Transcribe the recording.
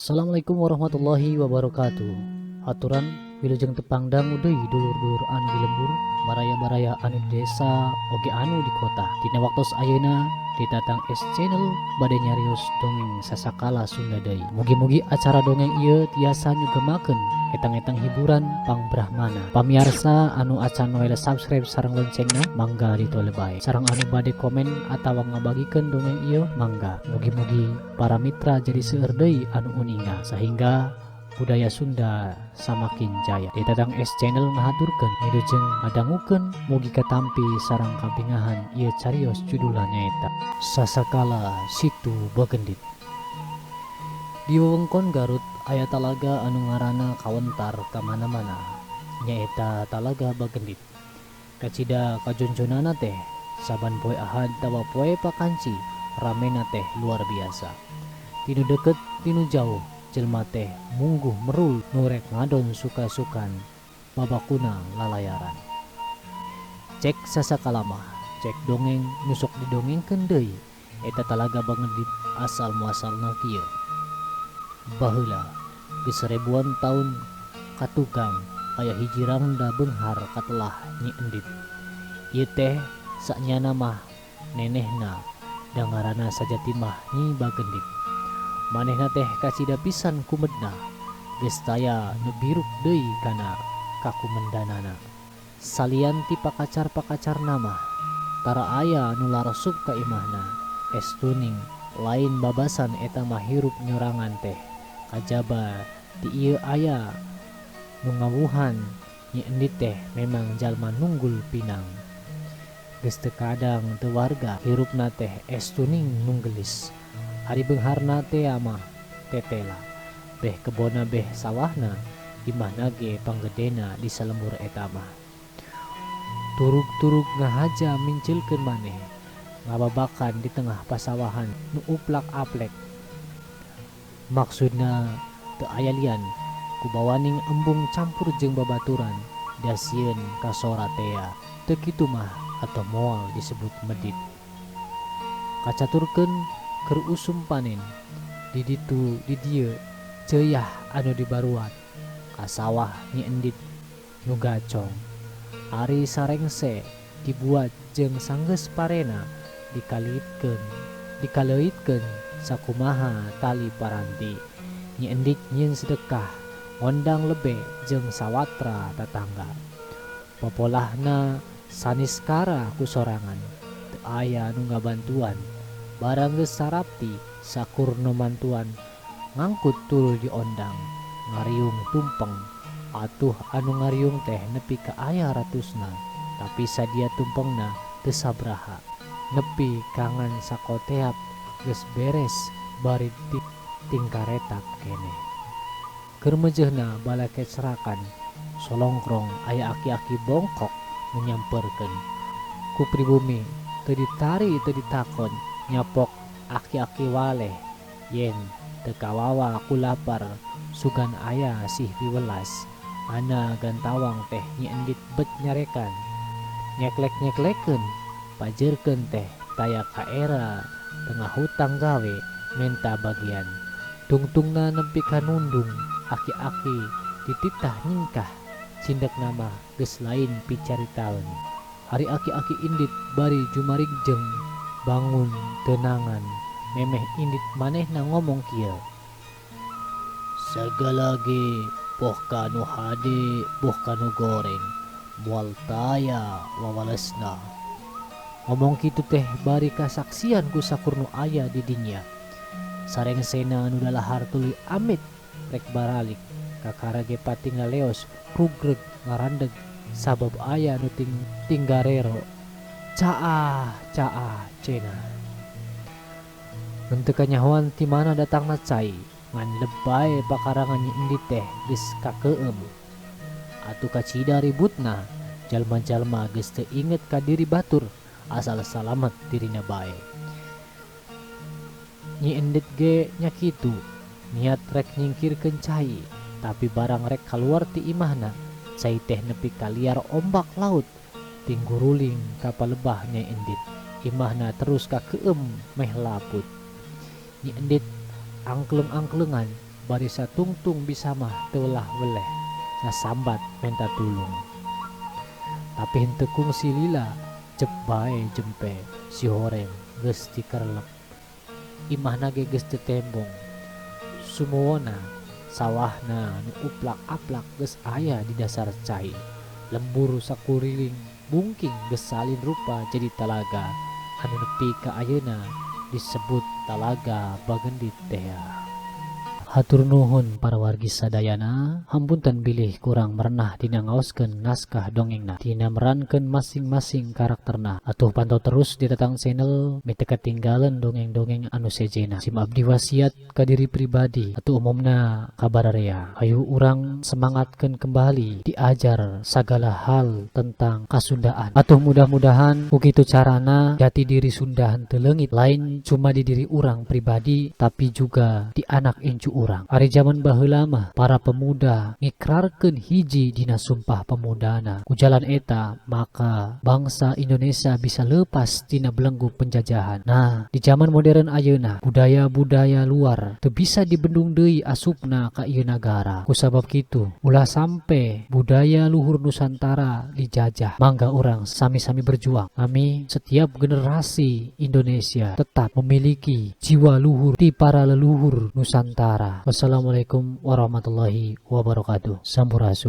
Assalamualaikum warahmatullahi wabarakatuh. Aturan wilujeng tepang dangu deui dulur-dulur anu di lembur, baraya-baraya anu di desa oge anu di kota. Dina waktos ayeuna di Tatang S Channel bade nyarios dongeng sasakala Sunda deui. Mugi-mugi acara dongeng ieu tiasa nyugemakeun etang-etang hiburan pangbrahmana. Pamiarsa anu acan noel subscribe sareng loncengna, mangga ditole bae. Sareng anu bade komen atawa ngabagikeun dongeng ieu, mangga. Mugi-mugi para mitra jadi seueur deui anu uninga sehingga budaya Sunda samakin jaya. Di Tatang S Channel ngahaturkeun wilujeng ngadangukeun, mugi katampi sareng kabingahan. Ieu carios judulna nyaeta Sasakala Situ Bagendit. Di wewengkon Garut aya talaga anu ngaranna kawentar ka mana-mana, nyaeta Talaga Bagendit. Kacida kajonjonana teh saban poe Ahad tawa poe pakanci ramena teh luar biasa. Tinu deket tinu jauh jelma teh mungguh merul nu rek ngadon suka-sukan babakuna lalayaran. Cek sasakala mah, cek dongeng nu sok didongengkeun deui, eta Talaga Bagendit asal muasalna kieu. Baheula geus ribuan taun katukang aya hiji rangda beunghar katelah Nyi Endit. Ieu teh sanyana mah nenehna, da ngaranna sajati mah Nyi Bagendit. Manehna teh kacida pisan kumedna, geus taya nu biruk deui kana kakumendanana. Salian ti pakacar-pakacarna mah tara aya nu laresup ka imahna. Estuning lain babasan eta mah hirup nyorangan teh, kajaba ti ieu aya nu ngawuhan Nyi Endit teh memang jalma nunggul pinang. Geus teu kadang teu warga hirupna teh estuning nunggelis. Ari beungharna tea mah tetela, beh kebonna beh sawahna, imahna ge panggedena di salembur eta mah. Turug-turug ngahaja mincilkeun maneh ngababakan di tengah pasawahan nu uplak-aplek. Maksudna teu aya lian kubawaning embung campur jeung babaturan da sieun kasora tea. Teu kitu mah atau moal disebut medit. Kacaturkeun keur usum panen di ditu di dieu ceuyah anu dibaruat ka sawah Nyi Endit nu gacong. Ari sarengse dibuat jeung sanggeus parena dikaleuitkeun sakumaha tali paranti. Nyi Endit nyieun sedekah ngondang lebe jeung sawatra tatangga. Popolahna saniskara ku sorangan, teu aya nu ngabantuan. Barang geus sarapti sakurna mantuan ngangkut tuluy diondang ngariung tumpeng. Atuh anu ngariung teh nepi ka aya ratusna, tapi sadia tumpengna teu sabraha. Nepi kangan sakoteap geus beres bari tingkaretak keneh. Keur meujeuhna balakecrakan solongkrong aya aki-aki bongkok nu nyamperkeun. Ku pribumi teu ditari teu ditakon nyapok aki-aki waleh yen teu kawawa ku lapar sugan aya sih piwelas. Ana gantawang teh Nyi Endit bet nyarekan nyeklek-nyeklekeun pajeurkeun teh taya kaera tengah hutang gawe menta bagian. Tungtungna nepi ka nundung aki-aki dititah nyingkah, cindekna mah geus lain picaritaeun. Ari aki-aki indit bari jumarigjeng bangun teunangan memeh indit manehna ngomong kieu: "Sagala ge boh kanu hade boh kanu goreng moal taya wawalesna." Ngomong kitu teh bari kasaksian ku sakur nu aya di dinya. Sarengsena nu dalahar tuluy amit rek baralik, kakara ge patinggal leos rugreg ngarandeg sabab aya nu tinggarero. "Caah, caah," cenah. Mun teu kanyahoan ti mana datangna cai, ngan lebay pakarangan Nyi Endit teh geus kakeueum. Atuh kacida ributna, jalma-jalma geus teu inget ka diri batur asal salamet dirina bae. Nyi Endit ge nya kitu, niat rek nyingkirkeun cai, tapi barang rek kaluar ti imahna, cai teh nepi ka liar ombak laut tingguruling ka palebah Nyai Endit. Imahna terus kakeueum meh laput. Nyi Endit angkleng-angklengan Bari satungtung bisa mah teu welah-weleh sasambat menta tulung. Tapi henteu kungsi lila cep bae jempe sihoreng geus tikerlep. Imahna ge geus teu tembong. Sumuwonna sawahna nu uplak-aplak geus aya di dasar cai. Lembur sakuriling bungking geus salin rupa jadi talaga anu nepi ka ayeuna disebut Talaga Bagendit tea. Hatur nuhun para wargi sadayana, hapunten bilih kurang merenah dina ngaoskeun naskah dongengna, dina merankeun masing-masing karakterna. Atuh pantau terus di Tatang Channel mi teu katinggalan dongeng-dongeng anu sejena. Sim abdi wasiat ka diri pribadi atau umumna ka bararea. Hayu urang semangatkeun kembali diajar sagala hal tentang kasundaan. Atuh mudah-mudahan ku kitu carana jati diri Sunda henteu leungit, lain cuma di diri urang pribadi, tapi juga di anak incu urang. Ari zaman baheula mah para pemuda ngikrarkeun hiji dina sumpah pemudana. Ku jalan eta maka bangsa Indonesia bisa lepas tina belenggu penjajahan. Nah, di zaman modern ayeuna budaya-budaya luar teu bisa dibendung deui asupna ka ieu nagara. Kusabab kitu ulah sampe budaya luhur Nusantara dijajah. Mangga urang sami-sami berjuang. Kami setiap generasi Indonesia tetap memiliki jiwa luhur ti para leluhur Nusantara. Wassalamualaikum warahmatullahi wabarakatuh. Sampurasun.